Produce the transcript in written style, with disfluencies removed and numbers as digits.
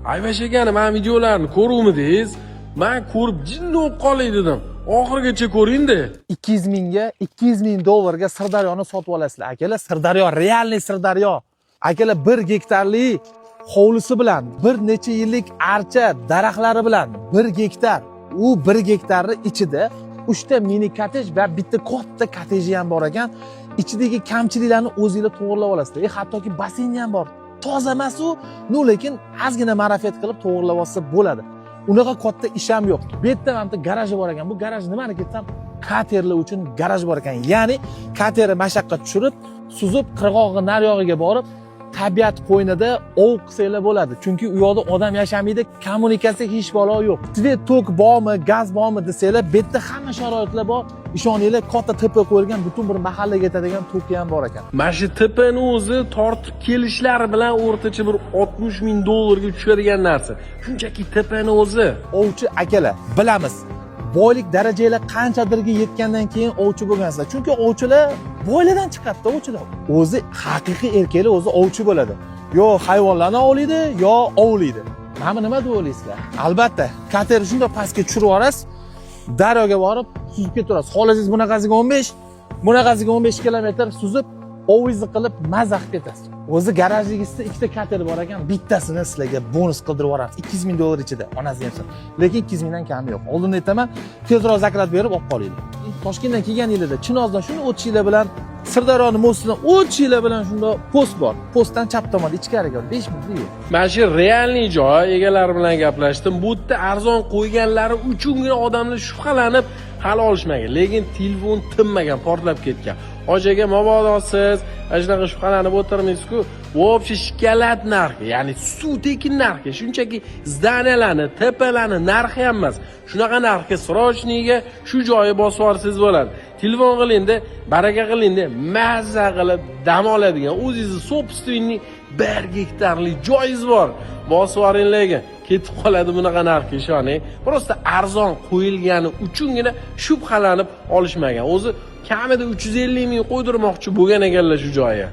Ayvash akani man videolarni ko'ruvmidingiz? Man ko'rib jinni bo'lib qolay dedim. Oxirigacha ko'ringda. 200 mingga, 200 ming dollarga Sirdaryoni sotib olasizlar, akalar. Sirdaryo, реальный Sirdaryo, akalar. 1 gektarli hovlisi bilan, bir necha yillik archa daraxtlari bilan 1 gektar. U 1 gektarni ichida uchta mini kottej va bitta katta kotteji ham bor ekan. Ichidagi kamchiliklarni o'zinglar to'g'irlab olasizlar. Hattoki basseyni ham bor. Toza emas u, ну, lekin ozgina марафет qilib to'g'irlab olsa bo'ladi. Unaqa katta ish ham yo'q. Bu yerda mana bitta garaji bor ekan. Bu garaj nimaniki desam, katerlar uchun garaj bor ekan. Ya'ni katerni mashaqqa tushirib, suzib, qirg'og'i naryog'iga borib, tabiat qo'ynida ov qilsanglar bo'ladi, chunki u yoqda odam yashamaydi, kommunikatsiya hech balo yo'q. Свет, tok bormi, gaz bormi desanglar, bu yerda hamma sharoitlar bor, ishoninglar. Katta tepa qo'yilgan, butun bir mahallaga yetadigan toki ham bor ekan. Mana shu tepani o'zi tortib kelishlari bilan o'rtacha bir 60 ming dollarga tushadigan narsa. Shunchaki tepani o'zi. Ovchi akalar, bilamiz, boylik darajanglar qanchadirga yetgandan keyin ovchi bo'lgansizlar, chunki ovchilar boylardan chiqadida. Ovchilar o'zi, haqiqiy erkaklar o'zi ovchi bo'ladi: yo hayvonlarni ovlaydi, yo ovlaydi. Mana bu nima deb o'ylaysizlar? Albatta, katerni shundoq pastga tushirib yuborasiz, daryoga borib suzib ketaverasiz. Xohlasangiz, bunaqasiga 15, bunaqasiga 15 kilometr suzib, ovingizni qilib, maza qilib ketasiz. O'zi garajligisida ikkita kater bor ekan, bittasini sizlarga bonus qildirib yuboramiz 200 ming dollar ichida, onasi yemsin, lekin 200 mingdan kami yo'q. Oldin aytaman, tezroq заказ berib olib qolinglar. Toshkentdan kelganinglarda Chinozdan shuni o'tishinglar bilan, Sirdaryoni мост idan o'tishinglar bilan shundoq post bor. Postdan chap tomonda ichkariga 5 minutlik yo'l. Mana shu реальный joy, egalari bilan gaplashdim. Bu yerda arzon qo'yganlari uchungina odamlar shubhalanib hali olishmagan. Lekin telefon tinmagan, portlab ketgan. Hoji aka, mabodo siz mana shunaqa shubhalanib o'tirmaysiz-ku. Вообще shokolad narxi, ya'ni suv tekin narxi, shunchaki здания larni, tepalarni narxi ham emas. Shunaqa narxga срочный ga shu joyi bosib yuborsangiz bo'ladi. Telefon qilingda, baraka qilingda, mazza qilib dam oladigan o'zingizni собственный 1 gektarli joyingiz bor. Bosib yuboring, lekin ketib qoladi bunaqa narxga, ishoning. Просто arzon qo'yilgani uchungina shubhalanib olishmagan. O'zi kamida 350 ming qo'ydirmoqchi bo'lgan ekanlar shu joyga.